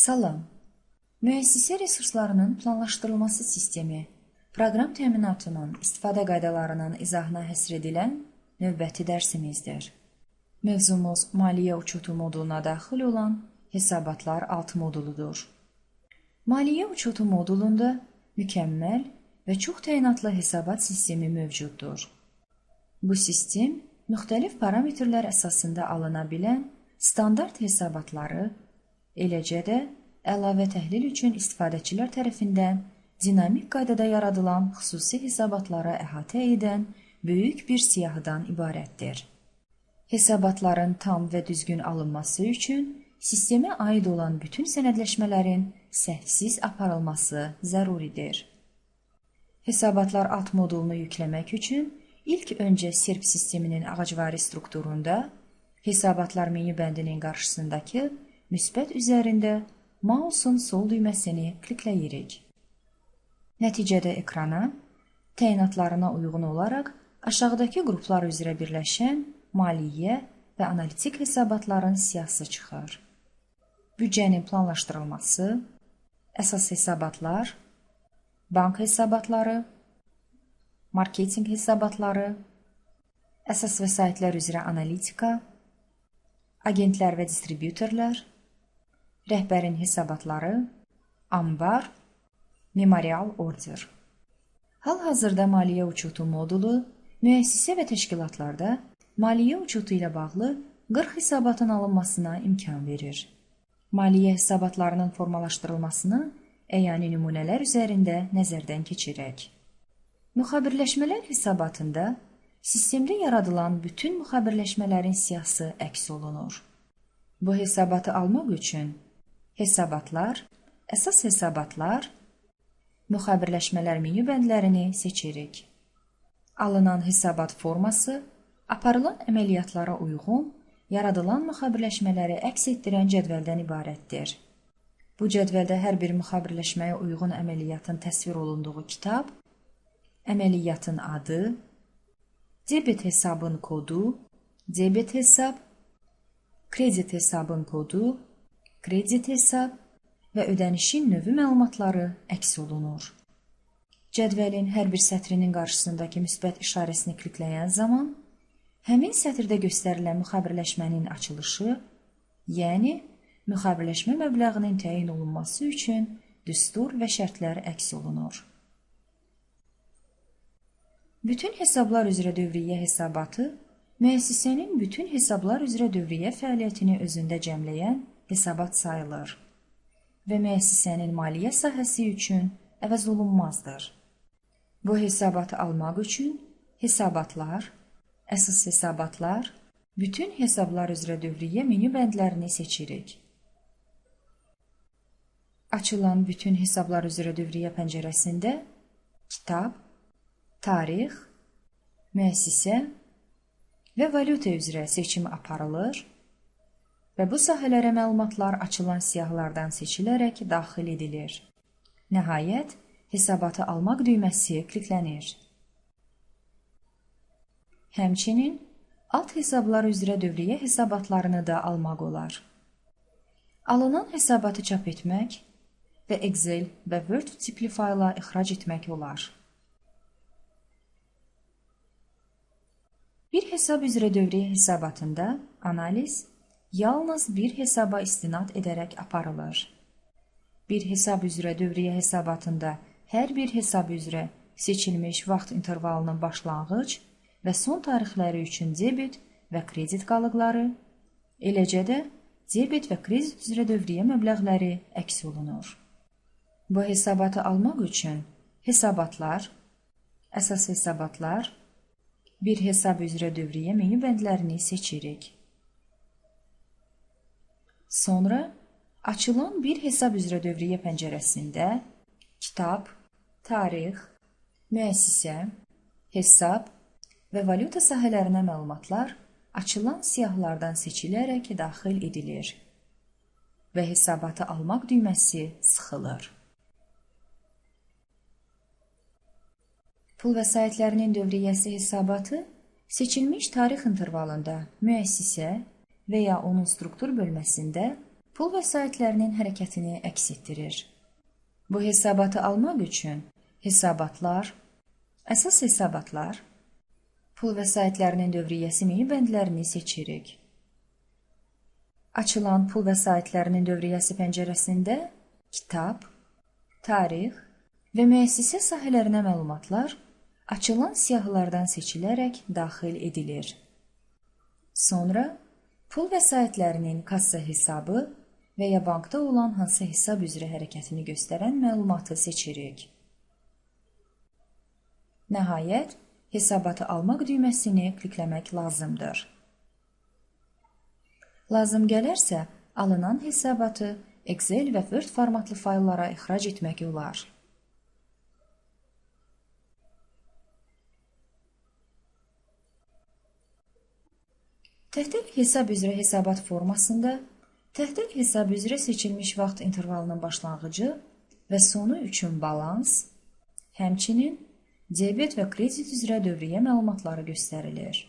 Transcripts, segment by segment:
Salam. Müəssisə resurslarının planlaşdırılması sistemi proqram təminatının istifadə qaydalarının izahına həsr edilən növbəti dərsimizdir. Mövzumuz maliyyə uçotu moduluna daxil olan hesabatlar alt moduludur. Maliyyə uçotu modulunda mükəmməl və çox təyinatlı hesabat sistemi mövcuddur. Bu sistem müxtəlif parametrlər əsasında alına bilən standart hesabatları, eləcə də əlavə təhlil üçün istifadəçilər tərəfindən dinamik qaydada yaradılan xüsusi hesabatları əhatə edən böyük bir siyahıdan ibarətdir. Hesabatların tam və düzgün alınması üçün sistemə aid olan bütün sənədləşmələrin səhvsiz aparılması zəruridir. Hesabatlar alt modulunu yükləmək üçün ilk öncə SERP sisteminin ağacvari strukturunda hesabatlar menyu bəndinin qarşısındakı müsbət üzərində mausun sol düyməsini klikləyirik. Nəticədə ekrana təyinatlarına uyğun olaraq aşağıdakı qruplar üzrə birləşən maliyyə və analitik hesabatların siyahısı çıxır. Büdcənin planlaşdırılması, əsas hesabatlar, bank hesabatları, marketinq hesabatları, əsas vəsaitlər üzrə analitika, agentlər və distribyutorlar, rəhbərin hesabatları, ambar, memorial order. Hal-hazırda maliyyə uçotu modulu müəssisə və təşkilatlarda maliyyə uçotu ilə bağlı 40 hesabatın alınmasına imkan verir. Maliyyə hesabatlarının formalaşdırılmasını əyani nümunələr üzərində nəzərdən keçirək. Müxabirləşmələr hesabatında sistemdə yaradılan bütün müxabirləşmələrin siyahısı əks olunur. Bu hesabatı almaq üçün hesabatlar, əsas hesabatlar, müxabirləşmələr menyu bəndlərini seçirik. Alınan hesabat forması aparılan əməliyyatlara uyğun yaradılan müxabirləşmələri əks etdirən cədvəldən ibarətdir. Bu cədvəldə hər bir müxabirləşməyə uyğun əməliyyatın təsvir olunduğu kitab, əməliyyatın adı, debet hesabın kodu, debet hesab, kredit hesabın kodu, kredit hesab və ödənişin növü məlumatları əks olunur. Cədvəlin hər bir sətrinin qarşısındakı müsbət işarəsini klikləyən zaman, həmin sətirdə göstərilən müxabirləşmənin açılışı, yəni müxabirləşmə məbləğinin təyin olunması üçün düstur və şərtlər əks olunur. Bütün hesablar üzrə dövriyyə hesabatı, müəssisənin bütün hesablar üzrə dövriyyə fəaliyyətini özündə cəmləyən hesabat sayılır və müəssisənin maliyyə sahəsi üçün əvəz olunmazdır. Bu hesabatı almaq üçün hesabatlar, əsas hesabatlar, bütün hesablar üzrə dövriyyə menyu bəndlərini seçirik. Açılan bütün hesablar üzrə dövriyyə pəncərəsində kitab, tarix, müəssisə və valyuta üzrə seçim aparılır və bu sahələrə məlumatlar açılan siyahılardan seçilərək daxil edilir. Nəhayət, hesabatı almaq düyməsi kliklənir. Həmçinin, alt hesablar üzrə dövriyyə hesabatlarını da almaq olar. Alınan hesabatı çap etmək və Excel və Word tipli fayla ixrac etmək olar. Bir hesab üzrə dövriyyə hesabatında analiz yalnız bir hesaba istinad edərək aparılır. Bir hesab üzrə dövriyyə hesabatında hər bir hesab üzrə seçilmiş vaxt intervalının başlanğıc və son tarixləri üçün debet və kredit qalıqları, eləcə də debet və kredit üzrə dövriyyə məbləğləri əks olunur. Bu hesabatı almaq üçün hesabatlar, əsas hesabatlar, bir hesab üzrə dövriyyə menyu bəndlərini seçirik. Sonra açılan bir hesab üzrə dövriyyə pəncərəsində kitab, tarix, müəssisə, hesab və valyuta sahələrinə məlumatlar açılan siyahılardan seçilərək daxil edilir və hesabatı almaq düyməsi sıxılır. Pul vəsaitlərinin dövriyyəsi hesabatı seçilmiş tarix intervalında müəssisə və ya onun struktur bölməsində pul vəsaitlərinin hərəkətini əks etdirir. Bu hesabatı almaq üçün hesabatlar, əsas hesabatlar, pul vəsaitlərinin dövriyyəsi menyu bəndlərini seçirik. Açılan pul vəsaitlərinin dövriyyəsi pəncərəsində kitab, tarix və müəssisə sahələrinə məlumatlar açılan siyahılardan seçilərək daxil edilir. Sonra pul vəsaitlərinin kassa hesabı və ya bankda olan hansı hesab üzrə hərəkətini göstərən məlumatı seçirik. Nəhayət, hesabatı almaq düyməsini klikləmək lazımdır. Lazım gələrsə, alınan hesabatı Excel və Word formatlı fayllara ixrac etmək olar. Təhdəl hesab üzrə hesabat formasında təhdəl hesab üzrə seçilmiş vaxt intervalının başlanğıcı və sonu üçün balans, həmçinin debet və kredit üzrə dövriyyə məlumatları göstərilir.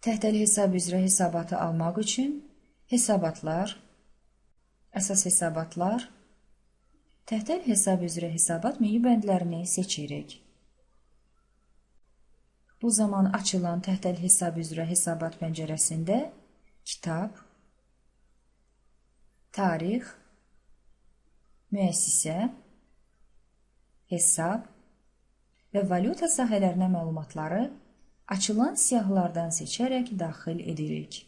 Təhdəl hesab üzrə hesabatı almaq üçün hesabatlar, əsas hesabatlar, təhdəl hesab üzrə hesabat menyu bəndlərini seçirik. Bu zaman açılan təhdəl hesab üzrə hesabat pəncərəsində kitab, tarix, müəssisə, hesab və valyuta sahələrinə məlumatları açılan siyahılardan seçərək daxil edirik.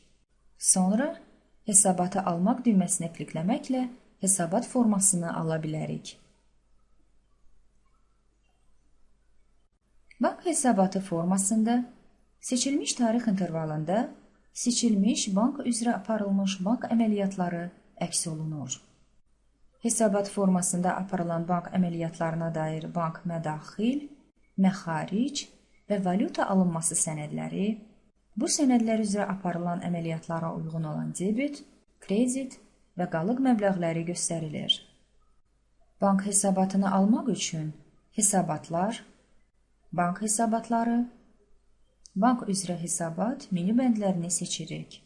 Sonra hesabatı almaq düyməsinə klikləməklə hesabat formasını ala bilərik. Bank hesabatı formasında seçilmiş tarix intervalında seçilmiş bank üzrə aparılmış bank əməliyyatları əks olunur. Hesabat formasında aparılan bank əməliyyatlarına dair bank mədaxil, məxaric və valyuta alınması sənədləri, bu sənədlər üzrə aparılan əməliyyatlara uyğun olan debet, kredit və qalıq məbləğləri göstərilir. Bank hesabatını almaq üçün hesabatlar, bank hesabatları, bank üzrə hesabat menyu bəndlərini seçirik.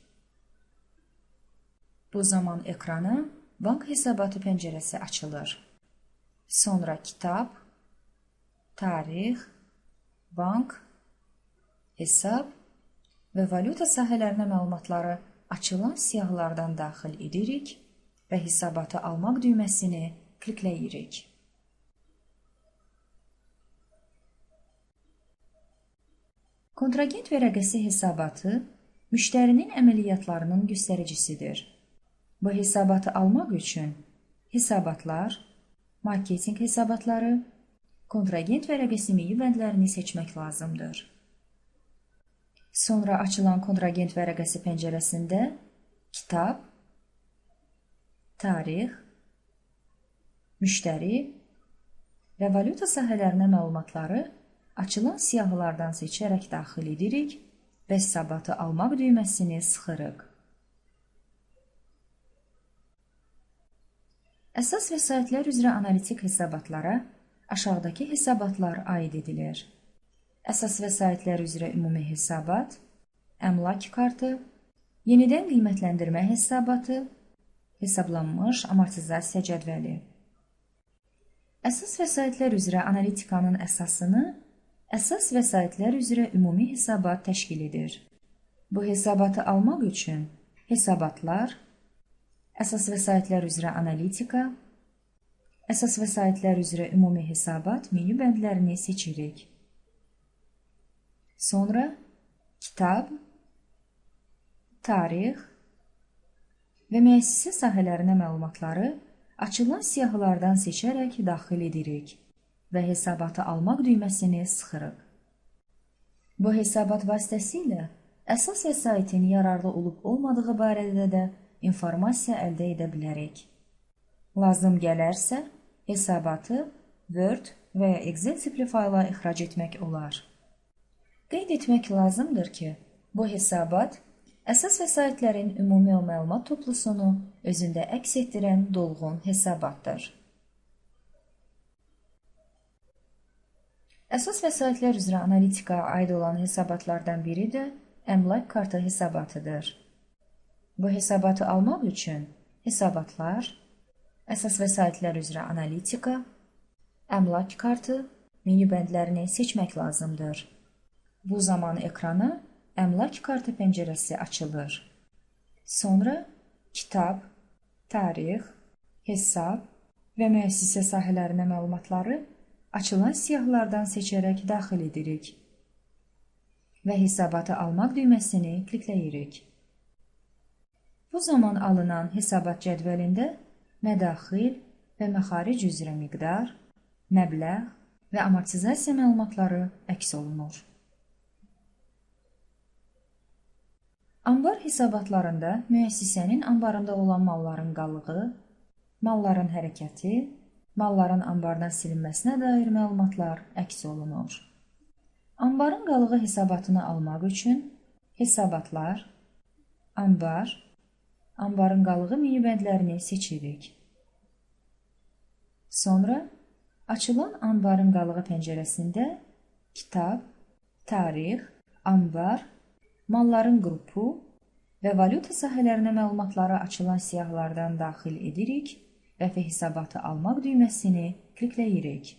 Bu zaman ekrana bank hesabatı pəncərəsi açılır. Sonra kitab, tarix, bank, hesab və valyuta sahələrinə məlumatları açılan siyahılardan daxil edirik və hesabatı almaq düyməsini klikləyirik. Kontragent vərəqəsi hesabatı müştərinin əməliyyatlarının göstəricisidir. Bu hesabatı almaq üçün hesabatlar, marketinq hesabatları, kontragent vərəqəsi menyu bəndlərini seçmək lazımdır. Sonra açılan kontragent vərəqəsi pəncərəsində kitab, tarix, müştəri və valyuta sahələrinə məlumatları açılan siyahılardan seçərək daxil edirik və hesabatı almaq düyməsini sıxırıq. Əsas vəsaitlər üzrə analitik hesabatlara aşağıdakı hesabatlar aid edilir. Əsas vəsaitlər üzrə ümumi hesabat, əmlak kartı, yenidən qiymətləndirmə hesabatı, hesablanmış amortizasiya cədvəli. Əsas vəsaitlər üzrə analitikanın əsasını əsas vəsaitlər üzrə ümumi hesabat təşkil edir. Bu hesabatı almaq üçün hesabatlar, əsas vəsaitlər üzrə analitika, əsas vəsaitlər üzrə ümumi hesabat menyu bəndlərini seçirik. Sonra kitab, tarix və müəssisə sahələrinə məlumatları açılan siyahılardan seçərək daxil edirik və hesabatı almaq düyməsini sıxırıq. Bu hesabat vasitəsilə əsas vəsaitin yararlı olub olmadığı barədə də informasiya əldə edə bilərik. Lazım gələrsə, hesabatı Word və ya Excel tipli fayla ixrac etmək olar. Qeyd etmək lazımdır ki, bu hesabat əsas vəsaitlərin ümumi məlumat toplusunu özündə əks etdirən dolğun hesabatdır. Əsas vəsaitlər üzrə analitikaya aid olan hesabatlardan biri də əmlak kartı hesabatıdır. Bu hesabatı almaq üçün hesabatlar, əsas vəsaitlər üzrə analitika, əmlak kartı menyu bəndlərini seçmək lazımdır. Bu zaman ekrana əmlak kartı pəncərəsi açılır. Sonra kitab, tarix, hesab və müəssisə sahələrinə məlumatları açılan siyahılardan seçərək daxil edirik və hesabatı almaq düyməsini klikləyirik. Bu zaman alınan hesabat cədvəlində mədaxil və məxaric üzrə miqdar, məbləğ və amortizasiya məlumatları əks olunur. Anbar hesabatlarında müəssisənin anbarında olan malların qalığı, malların hərəkəti, malların anbardan silinməsinə dair məlumatlar əks olunur. Anbarın qalığı hesabatını almaq üçün hesabatlar, anbar, anbarın qalığı menyu bəndlərini seçirik. Sonra açılan anbarın qalığı pəncərəsində kitab, tarix, anbar, malların qrupu və valyuta sahələrinə məlumatları açılan siyahılardan daxil edirik və hesabatı almaq düyməsini klikləyirik.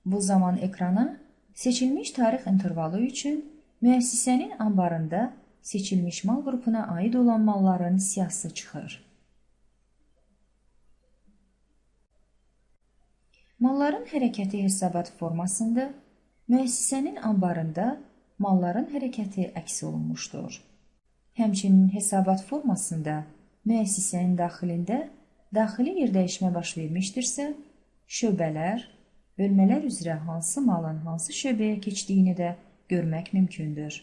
Bu zaman ekrana seçilmiş tarix intervalı üçün müəssisənin anbarında seçilmiş mal qrupuna aid olan malların siyahısı çıxır. Malların hərəkəti hesabat formasında müəssisənin anbarında malların hərəkəti əks olunmuşdur. Həmçinin hesabat formasında müəssisənin daxilində daxili yerdəyişmə baş vermişdirsə, şöbələr, bölmələr üzrə hansı malın hansı şöbəyə keçdiyini də görmək mümkündür.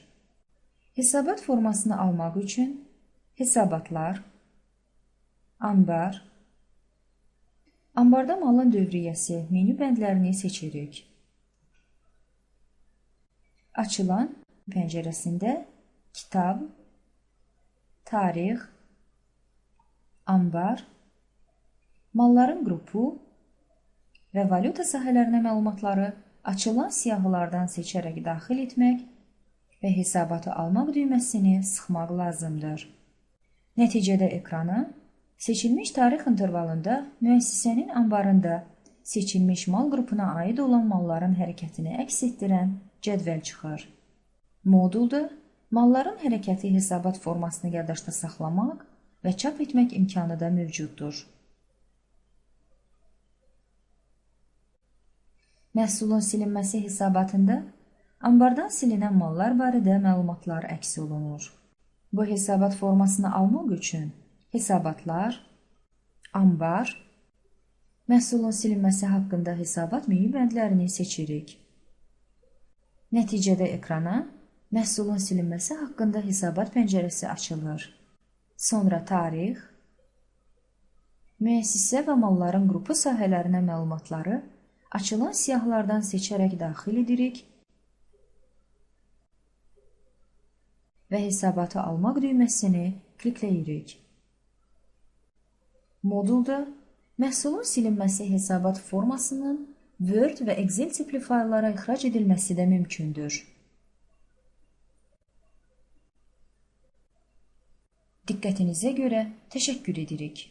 Hesabat formasını almaq üçün hesabatlar, anbar, anbarda malın dövriyyəsi menyu bəndlərini seçirik. Açılan pəncərəsində kitab, tarix, anbar, malların qrupu və valyuta sahələrinə məlumatları açılan siyahılardan seçərək daxil etmək və hesabatı almaq düyməsini sıxmaq lazımdır. Nəticədə ekrana seçilmiş tarix intervalında müəssisənin anbarında seçilmiş mal qrupuna aid olan malların hərəkətini əks etdirən cədvəl çıxır. Modulda malların hərəkəti hesabat formasını yaddaşda saxlamaq və çap etmək imkanı da mövcuddur. Məhsulun silinməsi hesabatında anbardan silinən mallar barədə məlumatlar əks olunur. Bu hesabat formasını almaq üçün hesabatlar, anbar, məhsulun silinməsi haqqında hesabat menyu bəndlərini seçirik. Nəticədə ekrana məhsulun silinməsi haqqında hesabat pəncərəsi açılır. Sonra tarix, müəssisə və malların qrupu sahələrinə məlumatları açılan siyahılardan seçərək daxil edirik və hesabatı almaq düyməsini klikləyirik. Modulda məhsulun silinməsi hesabat formasının Word və Excel tipli fayllara ixrac edilməsi də mümkündür. Diqqətinizə görə təşəkkür edirik.